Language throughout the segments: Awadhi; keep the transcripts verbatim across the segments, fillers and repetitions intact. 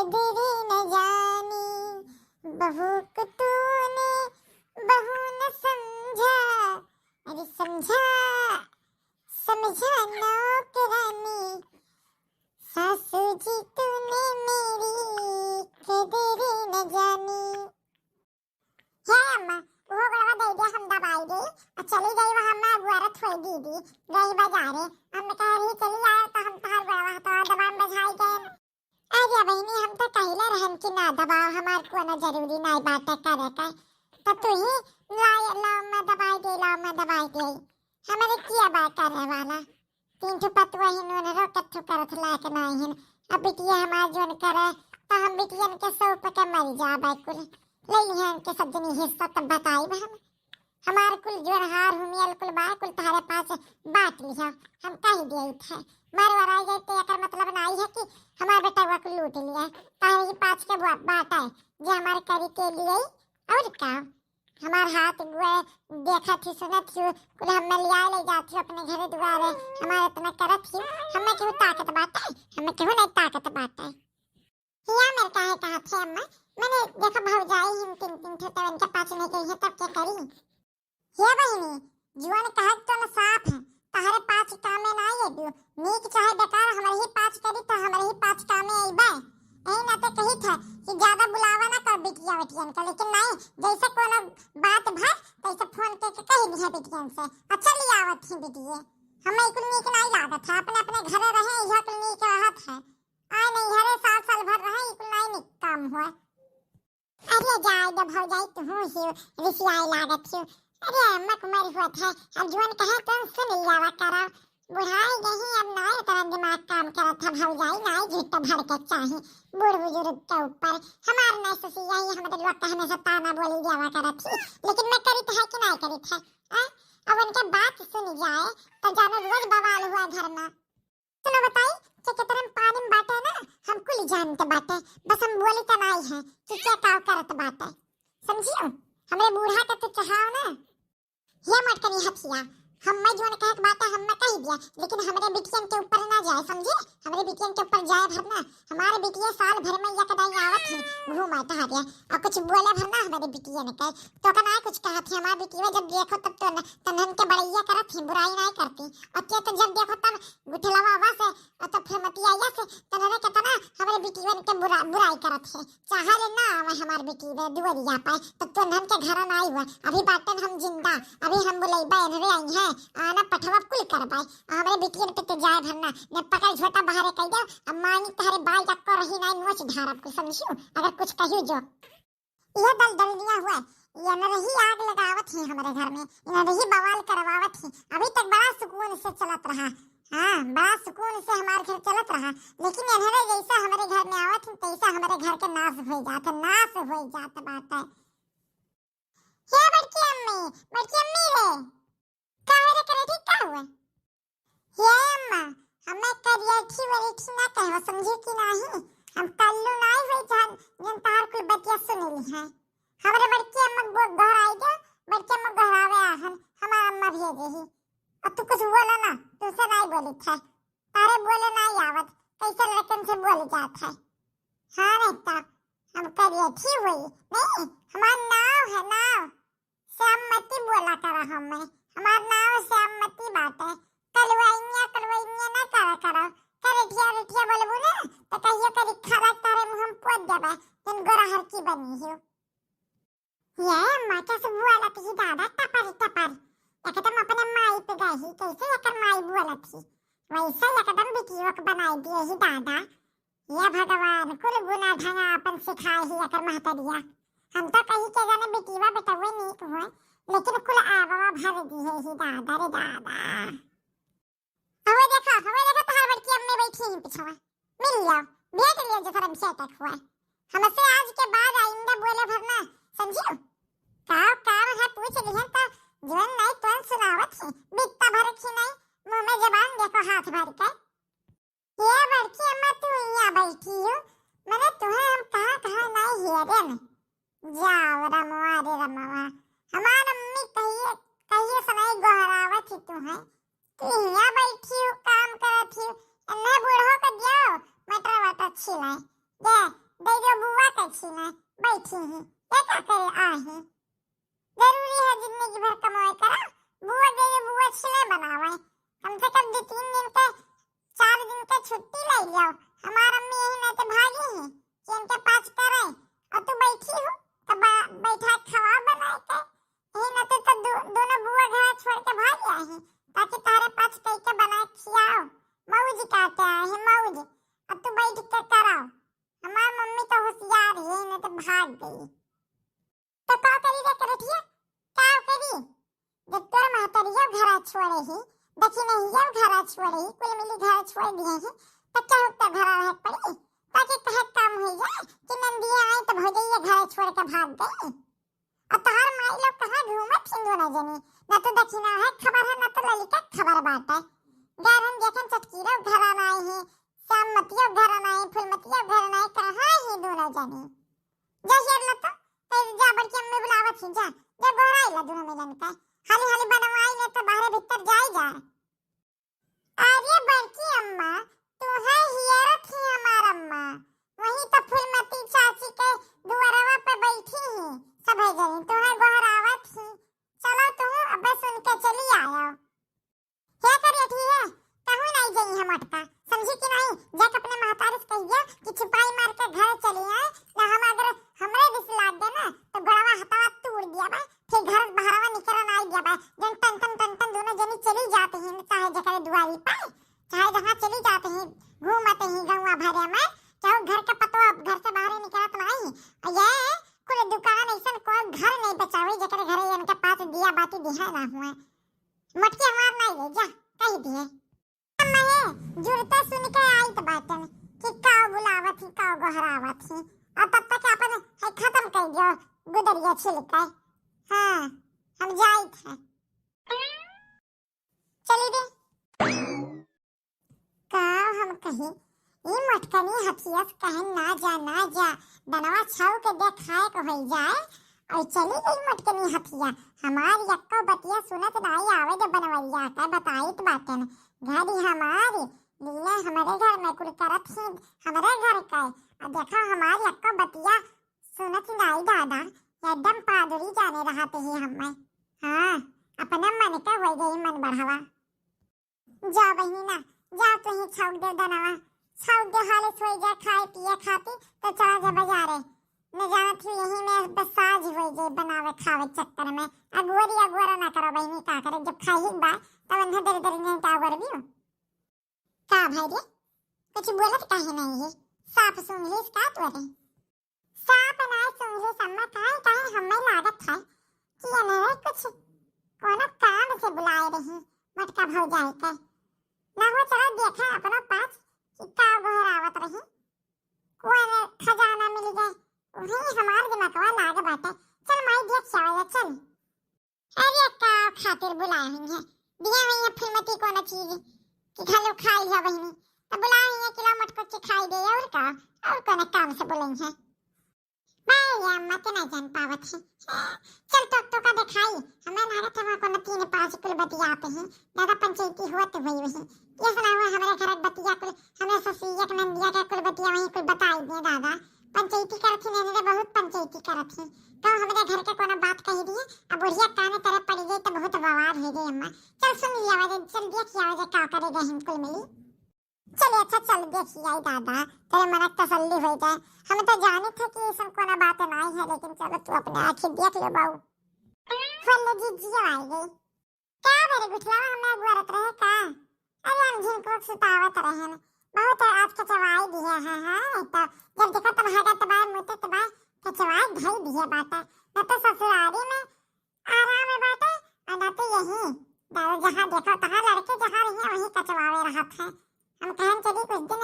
कदर न जानी, बहू को तूने बहू न समझा, अरे समझा, समझा नौकरानी, सासू जी तूने मेरी कदर न जानी। हे अम्मा, उहो गोड़वा दे दे, हम दबाई दे। आ चली गई वहाँ, मैं गुआरत हुई दीदी, गई बाजारे। हम कह रही चली आए तो हम तहार गोड़वा तो दबान बजाई गए। अरे बहिनी, हम तो कहले रहन कि ना दबाओ, हमार कोनो जरूरी नाई बाटे करे का। तो तू ही लाए, लाओ मैं दबाई दे, लाओ मैं दबाई दे। हमारे किया बा करे वाला? तीन ठो पतुआ ही नून रो कत्थो करत लायक नाई हिन। अब बिटिया हमार जोन करे, तो हम बिटियन के सौंप के मर जाबे कुल। ले लिहे इनके सब जनी हिस्सा तब बताई हम। हमार कुल जोन हार हुमियल कुल बा, कुल तहरे पास बांट लिहो। हम कह दिए थे, मर वराई जाए तो एकर मतलब नाई है कि हमार बेटवा कुल लूट लिया। तहरे ही पाँच के बा-, बांट है, जे हमार करी के लिए। और का? हमार हाथ गोड़ देखत ही, सुनत ही, कुल हमें लिया ले जात ही अपने घरे दुआरे। हमार इतना करत ही, हमें केहू ताकत बाटे? हमें केहू नहीं ताकत बाटे। हिया मेर काहे कहत है अम्मा? मने देखो भौजाई हिन तीन, तीन ठे, तब इनके पाँच नहीं गई है, तब के करी? हे बहिनी, जुआन कहत तो न साफ है, तहरे पाँच कामे ना अइबू, नीक चाहे बेकार, हमरे ही पाँच करी तो हमरे ही पाँच कामे अइबे। यही नाते कही था कि ज्यादा बुलावा ना कर बिटिया बेटियन का, लेकिन नहीं, जैसे कोनो बात भर तैसे फोन करके कही दिया बिटियन से, अच्छा ले आवत ही बिटिये। हमें कुल नीक नहीं लागत है, अपने अपने घरे रहे, यह कुल नीक रहत है। आ नहीं, घरे साल साल भर रहे, ई कुल नहीं नीक काम हुआ। अरे जाए दे भौजाई, तू ही रिसियाई लागत ही। अरे अम्मा क उमर होत है, अब जुआन कहे तो सुन लियावा करा। बुढ़ाई गई, अब ना इतना दिमाग काम करत है भौजाई, ना झूठ भड़के चाही बूढ़ बुजुर्ग के ऊपर। हमार नहीं ससुइया ही हमरे लोग के हमेशा ताना बोली जावा करत ही, लेकिन मैं करित है कि नहीं करित है? आ? अब उनके बात सुन जाए तो जानो रोज बवाल हुआ घर में। सुनो बताई, के केतरन पानी में बाटे ना, हम कुल जानत बाटे, बस हम बोली त नाई है कि क्या काव करत बाटे, समझियो? हमरे बूढ़ा के तो चढ़ाओ ना। ये मटकनी हथिया, हम मैं जोन कहत बाटे हम मैं कही दिया, लेकिन हमरे बिटियन के ऊपर ना जाए, समझे? हमरे बिटियन के ऊपर जाए भर ना, हमारे बिटिया साल भर में एक दाई आवत ही घूमा टहरिया, और कुछ बोले भर ना हमरे बिटियन के, तो का ना कुछ कहत ही। हमारे बिटिया जब देखो तब तो न-, तनहन के बड़ैया करत ही, बुराई नहीं करती, और के तो जब देखो तब गुठलवा से, और तो फिर मतियाइया से, तनरे केतना हमरे बिटियन के बुरा-, बुराई करत है। चाहे ले ना आवे हमार बिटिया दुआरिया पे, तो तनहन के घर ना आई हुआ। अभी बाटन हम जिंदा, अभी हम बुलैबे, इनरे आई हैं, आना पठवा कुल करबे। हमरे बिटियन पे तो जाए भर ना, ने पकड़ झोटा बाहरे कह दे, अब मानी तहरे बाल तक को रही ना, नोच धारब कुल, समझियो, अगर कुछ कहियो जो। यह दलदलिया हुआ, ये नरही आग लगावत ही हमरे घर में, ये नरही बवाल करवावत ही। अभी तक बड़ा सुकून से चलत रहा, हाँ, बड़ा सुकून से हमार घर चलत रहा, लेकिन एनहरे जैसा हमरे घर में आवत ही, तैसा हमरे घर के नाश हो जात, नाश हो जात बाटे। हे बड़की अम्मी, बड़की अम्मी रे, का हो रे करे, ठीक का हुआ? हे अम्मा, हमें करियठी वरियठी ना कहवा, समझे कि नाही? हम कल्लू नाई होई जान, जन तार कुल बतिया सुन ली है। हमरे बड़की अम्मा गो-, गोहराई दे, बड़की अम्मा गोहरावे आहन, हमार अम्मा भेजे ही। अब तू कुछ बोला ना, तुमसे नाई बोली था। तारे बोले नाई आवत, कैसे लड़कन से बोल जात है। हाँ रे, तब हम करियठी हुई, नहीं, हमार नाव है, नाव। श्याममती बोला करा हमें, हमार नाव श्याममती बाटे। कलुआइनिया, कलुआइनिया ना करा करा। करिठिया, रिठिया बोलबू ना, तो कहियो करी खरा तारे मुँह में पोत देबे, जन गोरा हरकी बनी हो। ये अम्मा कैसे बोलत ही दादा, टपर टपर। एकदम अपने माई पे गई, कैसे एकर माई बोलत ही। वैसे एकदम बिटियोक बनाई दिए ही दादा। ये भगवान, कुल गुना ढंगा अपन सिखाए ही एकर महतरिया। हम तो कही के जाने बिटिया बेटवे नीक हुए, लेकिन कुल आबवा भर दिए ही दादा रे दादा। हवे देखा, हवे देखा, तहार बड़की अम्मी बैठी ही पिछवा। मिल लिया, भेंट लिया, जैसा रंग से तक हुआ। हमसे आज के बाद आइंदा बोले भर ना, समझियो? का काम है पूछ लिहन तो जवन नहीं तवन सुनावत ही, बित्ता भर की नहीं, मुँह में जबान देखो हाथ भर के। ये बड़की अम्मा तू यहाँ बैठी हो, मने तुम्हें हम कहाँ कहाँ नहीं हेरे में। जाओ रमवा रे रमवा, हमार अम्मी कहिए, कहिए सुनाई गोहरावत ही तू है। तू यहाँ बैठी हो, काम करत ही, एन्ने बूढ़ो के दियो, मटर वटर छिलाए। दे, ठीक है, ये का करे आही? जरूरी है जिंदगी भर कमाए करा? बुआ गई, बुआ छिले बनावे। कम से कम दो तीन दिन के, चार दिन के छुट्टी ले लियो। हमार अम्मी यही नहीं तो भागी ही कि इनके पास करे। और तू बैठी हो तो बा-, बैठा खवा बनाए के। यही नहीं तो, तो दो, दोनों बुआ घर छोड़ के भाग गया ही, ताकि तारे पास कह के बनाए खियाओ। मौज काटे आए हैं, मौज। अब तू बैठ के कराओ। हमार मम्मी तो होशियार है, नहीं तो भाग गई। तो का करी रे करठिया, का करी? जब तोर महतरियो घरा छोड़े ही, दखिनहियो घरा छोड़े ही, कुल मिली घरा छोड़ दिए ही, तो क्या होता घरा रहे पड़ी? ताकि कहे काम हो जाए कि नंदिया आई तो भौजैया घरा छोड़ के भाग गई। और तोहार माई लोग कहाँ घूमत ही दोनों जनी? ना तो दखिना है खबर है, ना तो ललिका खबर बाटे। गैर हम देखें चटकीरो घरा ना आई है, श्याममतियो घरा ना आई, फूलमतियो घरा ना आई, कहाँ ही दोनों जनी? जा हेर ला तो, तेरी जा बड़की अम्मी बुलावत ही, जा, जा गोहराई ला दोनों मिलन का। हाली हाली बनवाई ले तो बाहरे भीतर जाई जा। अरे बड़की अम्मा, तू है हियरत ही हमार अम्मा। वही तो फूलमती चाची के दुआरवा पे बैठी ही, सब है जनी, तू है गोहरावत ही। चलो तू अब सुन के चली आयो। क्या करिए थी है? कहूँ नहीं जाई हम अटका, समझी कि नहीं? जाके अपने महतारी से कहिए कि छुपाई मार के घर चली आए, ना हम अगर हमरे दिस लाग गए ना तो गोड़वा हथवा तोड़ दिया बा, फिर घर बहरवा निकल नहीं दिया बा। जन टन टन टन टन दोनों जनी चली जाती हैं, चाहे जकरे दुआरी पे, चाहे जहाँ चली जाती हैं, घूमते हैं गौवा भरे में, चाहे घर के पतवा घर से बाहर निकलत नहीं। और ये कुल दुकान ऐसन कोई घर नहीं बचावे जकरे घरे इनके पास दिया बाती दिहा ना हुए। मटकी हमार नहीं ले जा, कही दिए। अम्मा हे, जुड़ते सुन के आइत बाटन कि काव बुलावत ही, काव गोहरावत ही। और तब तक अपन है खत्म कर दियो गुदरिया छिलके। हाँ, हम जाइत है। चली रे। का हम कही, ई मटकनी हथिया से कहे ना जा, ना जा, दनवा छाऊ के देखाए के होई जाए। और चली गई मटकनी हथिया, हमार यक्को बतिया सुनत नाई आवे दे बनवरिया के बताइत बाटन। घड़ी हमार लीले हमरे घर में कुल करत ही, हमरे घर के। अब देखो हमार यक्को बतिया सुनत नाई दादा, एकदम पादरी जाने रहत ही हमें। हाँ, अपने मन के हो गई मन बढ़ावा। जा बहिनी ना, जा तू ही छौक दे दनवा, छौक दे हाले सोई जा खाए पिए खाती, तो चला जा बाजारे। न जानत ही यही में बस साझ होई जाई बनावे खावे चक्कर में। अगुअरी अगुअरा ना करो बहिनी, का करे, जब खाई ही बा, तब अन्हा दरी दरी नहीं का अगुअर भी हो। का भाई रे, कुछ बोलत काहे नहीं है? साफ सूंघ लीस का तोरे? साफ ना सूंघ लीस अम्मा, काहे, काहे हमें लागत है कि इन्हें कुछ कोनो काम से बुलाए रही मोटका भौजाई के। ना हो चला देखा अपना पास कि का गोहरावत रही। कोई खजाना मिल गए, वही हमार दिमागवा लाग बाटे। चल माई देख के आवे, चल। अरे का खातिर बुलाए हुई है? दिया हुई है फुलमती कोनो चीज कि खा लो, खाई है बहिनी। तो बुलाए हुई है कि ला मटको के खाई दे, और का, और कोनो काम से बोले है? भाई अम्मा के ना जान पावत है। चल तो, तो का दिखाई, हमें लागत है वहाँ कोनो तीन पाँच कुल बतियाते हैं, ज्यादा पंचायती हुआ तो वही वही। ये सुना हुआ हमारे घर बतिया कुल, हमें ससुइया के नंदिया के कुल बतिया वही कुल बताई दे दादा। पंचायती करत ही, नैने बहुत पंचायती करत ही। तो हमरे घर के कोनो बात कही दिए, अब बुढ़िया काने तरफ पड़ी गई तो बहुत बवाल हो गई अम्मा। चल सुन लिया वजह, चल देख लिया वजह का करे गए हम कुल मिली। चल अच्छा चल देख आई दादा, तेरे मन के तसल्ली हो जाए। हम तो जाने थे कि ऐसा कोनो बात नहीं है, लेकिन चलो तू अपने आँखें देख लो बाऊ। फल जी जिया आई गई। का मेरे गुठलावा हमें अगुआरत रहे का? अरे हम झिनको सुतावत रहन। बहुत आज कचवाई दिया है, हाँ, नहीं तो जब देखो तब हगत बा, मुतत बा, कचवाई धई दिया बाटा। न तो ससुरारी में आराम बाटे, और न तो यही। दारू जहाँ देखो तहाँ लड़के जहाँ रही वहीं कचवावे रहत है। हम कहन चली कुछ दिन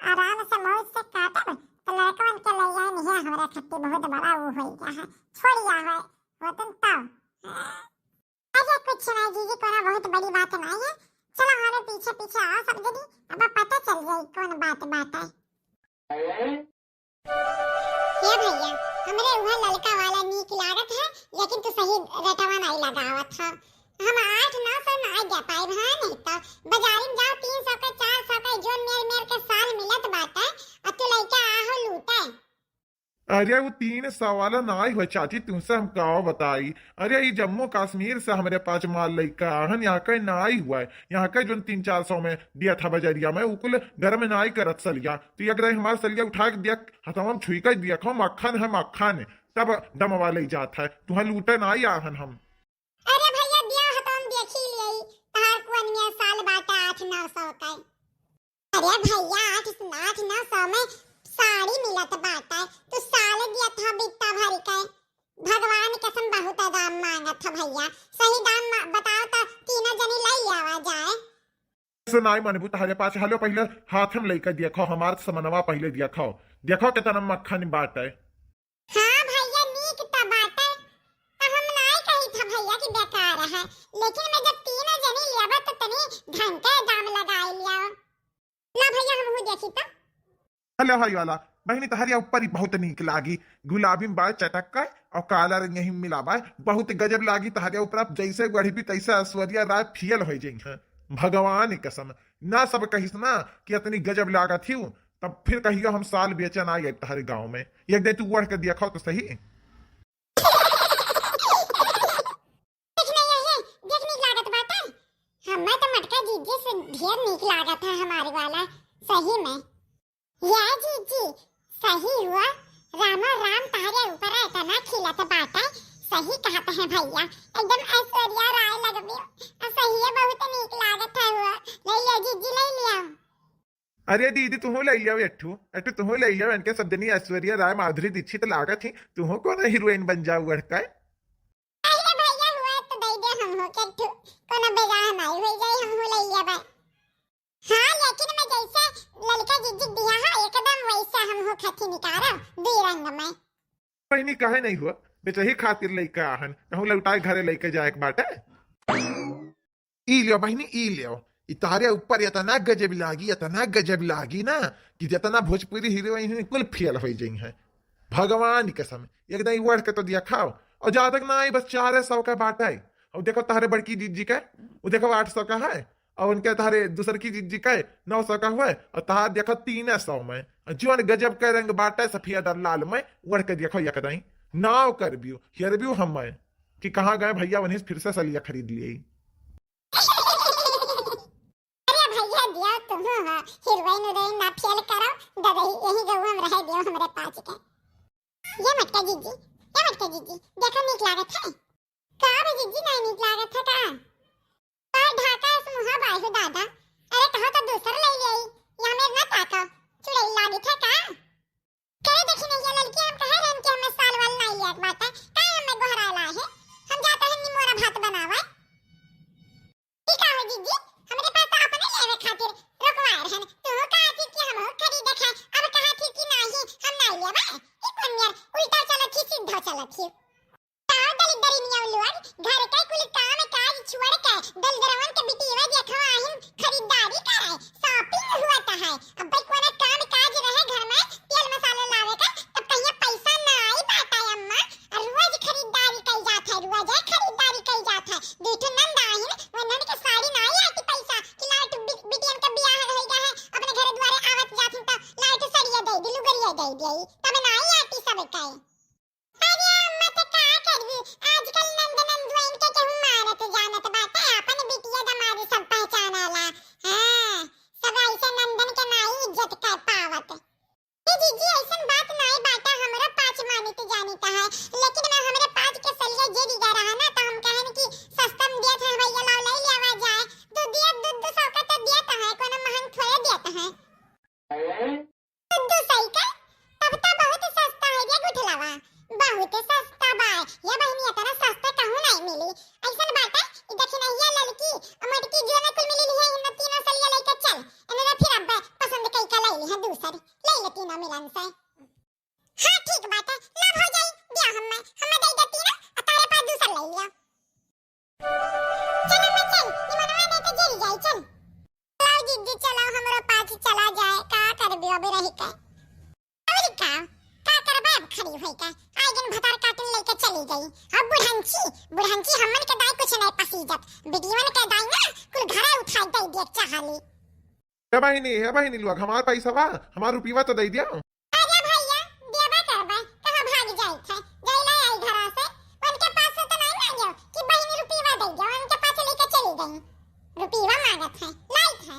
आराम से मौज से काटब, तो लड़कवन के ले आए नहीं हमारे खत्ती बहुत बड़ा वो हो गया है। छोड़िया है, होतन तब। अरे कुछ नहीं जीजी, कोनो बहुत बड़ी बात नहीं है। चलो हमारे पीछे पीछे आओ सब जनी, अब पता चल जाई कौन बात बात है। हे भैया, हमरे उहाँ ललका वाला नीक लागत है, लेकिन तू सही रेटवा नहीं लगावत हो। हम आठ नौ सौ ना दे पाइब, हाँ, नहीं तो बाजारी में जाओ, तीन सौ के, चार सौ के, जोन मेर मेर के साल मिलत बाटे, और तू लइका आहो लूटे। अरे, उ तीन सौ वाला नाई हुआ चाची, तुमसे हम का बताई। अरे, ई जम्मू कश्मीर से हमरे पास माल लइका आहन, यहाँ के नाई हुआ है। यहाँ के जोन तीन चार सौ में दिया था बजरिया में, उ कुल घर में नाई करत सलिया। तो एक दाई हमार सलिया उठा के दिया, हथवा में छुई के दिया, खाओ मक्खन है, मक्खन है। तब दमवा ले जात है, तुहें लूटे नाई आहन हम। अरे भैया, दिया हथवा में देखी लियई, तहार कुअन में साल बाटा आठ नौ सौ का। अरे भैया, आठ, आठ नौ सौ में साड़ी मिलत बाटे, तू साल दियत ह बित्ता भर के। भगवान कसम बहुत दाम मांगत ह भैया, सही दाम मा-, बताओ त तीनों जनी लई आवा जाए। सुनाई मनबू, तहरे पास हलो, पहिले हाथ में लइके देखो, हमार समनवा पहिले देखो, देखो कितना मक्खन बाटे। हाँ भैया, नीक त बाटे। त हम नाई कही था भैया कि बेकार है, लेकिन मैं जब तीनों जनी लेबा त तनी ढंग के दाम लगाए लिया। ला भैया, हमहू देखी त। हेलो, हाय वाला बहिनी, तहरिया ऊपर ही बहुत नीक लागी। गुलाबी में बाय चटक का और काला रंग यही मिला बाय, बहुत गजब लागी तहरिया ऊपर। आप जैसे गढ़बी तैसे ऐश्वर्या राय फेल हो जाई हैं, भगवान कसम। ना सब कहिस ना कि इतनी गजब लागत ही, तब फिर कहियो हम साल बेचन आई तहरे गाँव में। एक दे तू ओढ़ के देखो तो सही। देख नहीं है, देख नीक लागत बाटे। हमें तो मटका जीजी से ढेर नीक लागत है हमारे वाला, सही में। या जीजी, सही हुआ, रामा राम तहरे ऊपर इतना खिलत बाटे, सही कहत है भैया, एकदम ऐश्वर्या राय लगबी। आ सही है, बहुत नीक लागत है हुआ। ले लिया जीजी, ले लिया। अरे दीदी, तुहू ले लिया एक ठो, एक ठो तुहू ले लिया, इनके सब जनी ऐश्वर्या राय, माधुरी दीक्षित लागत ही, तुहू कोनो हीरोइन बन जाऊ अड़का। अरे भैया, हुआ तो दे दे हमहू के एक ठो, कोनो बेगाह नाई हो जाई, हमहू ले लिया बा। हाँ, लेकिन मैं जैसे ललका जीजी दिया है, एकदम वैसे हमहू खथी निकारो, दुई रंग में। बहिनी, काहे नहीं हुआ? बेचही खातिर लइके आहन, कहूँ लौटाए घरे लइके जाए के बाटे। ई लियो बहिनी, ई लियो। ई तहरे ऊपर इतना गजब लागी, इतना गजब लागी ना कि जितना भोजपुरी हीरोइन है, कुल फेल हो जाई हैं। भगवान कसम, एक दाई ओढ़ के तो दिया खाओ। और ज्यादा ना आई, बस चार सौ का बाटा है। और देखो तहरे बड़की जीजी का, वो देखो आठ सौ का है। और उनके तहरे दूसर की जीजी का नौ सौ का हुआ है। और तहार देखो तीन सौ में। और जौन गजब के रंग बाटे सफेद और लाल में, ओढ़ के देखो एक दाई। नाव करबियो, हेरबियो हम कि कहाँ गए भैया, उन्हें फिर से सलिया खरीद लिए। अरे भैया, दिया तुम हो, हीरोइन उरोइन ना फेल करो, ददही यही गऊ हम रहे दियो हमरे पास के। ये मटका जीजी, ये मटका जीजी, देखो नीक लागत है। का बे जीजी, नहीं नीक लागत है का? का ढाका इस मुहा बाई हो दादा, अरे कहो तो दूसर ले ले, यहाँ मेर ना ताका, चुड़ैल लागत है का? करे देखी नहीं, ये लड़की हम कहे रहन कि हमें साल वाल नाई लिया के बाटे, काहे हमें गोहराए ला है? हम जाते हैं निमोरा भात बनावे। ई का हो जीजी, हमरे पास तो अपने लेवे खातिर रोकवाए रहन, तू कहा थी कि हम खरीदे खाए, अब कहा थी कि नाही, हम नाई लेवे। ई कौन यार उल्टा चलत ही, सीधा चलत ही? का दलिद्दरी नियम लोग, घर के कुल काम काज छोड़ के दलिद्दरवन के बिटिया देखवा आहिन खरीदारी करे, shopping हुआ त है। अब भाई कोनो काम काज रहे घर में, तेल मसाला लावे का, तब कहिया पैसा ना आई बाटा अम्मा। और रोज खरीदारी कई जात है, रोज खरीदारी कई जात है। दू ठो नंद आहिन, वो नंद के साड़ी ना आई आती पैसा कि लाओ तू बि-, बिटियन के बियाह हो गया है, अपने घर द्वारे आवत जात हिन तो लाओ तू साड़िया दे दी, लुगरिया दे दी, तब ना आई आती सब कहे। अरे अम्मा, त का करबू? आजकल नंद नंदुआइन के केहू मानत जानत बाटे, आपन बिटिया दमाद सब पहचानाला। हाँ, सब ऐसे नंदन के नाई इज्जत कर पावत। ए जीजी, ऐसन बात नाई बाटे, हमरो पाँच मानित जानित है, लेकिन मैं हमरे पाँच के सलिया जे दिगा रहा ना, तो हम कहन कि सस्ता में दिया था भैया, लाओ ले लियावा जाए। दू दिया, दू, दू सौ का तो दिया था है, कोनो महंग थोड़े दिया था है। दू सौ का? तब तो बहुत सस्ता है रे गुठलवा, बहुत सस्ता बा। ये बहिनी, इतना सस्ता कहूँ नहीं मिली। ऐसन बाटे, ई दक्षिणैया ललकी, मोटकी जो न कुल मिली है, इन तीनों सलिया लेके चल। इन्हें फिर अब पसंद कई का ले ली है दूसर, ले ले तीनों मिलन से। हाँ ठीक बाटे, लब हो जाई, दिया हमें, हमें दे दे तीनों, और तारे पास दूसर ले लिया। चल अम्मा चल, ई मनवा नहीं तो जरी जाई, चल। चलाओ जीजी चलाओ, हमरो पाछ चला जाए, का करबे अबे रही के। अबे का, का करबे अब खड़ी होई के? आइ दिन भतार काटिन लेके चली गई। अब बुढ़ंची, बुढ़ंची हमन के दाई कुछ नहीं पसीजत। बिटियन के दाई ना, कुल घरे उठाई दे दिए चाहली। ए बहिनी, ए बहिनी लोग, हमार पैसा बा, हमार रुपीवा तो दे दिया। अरे भैया, देबे करबे, रुपीवा मांगत है, लाइत है।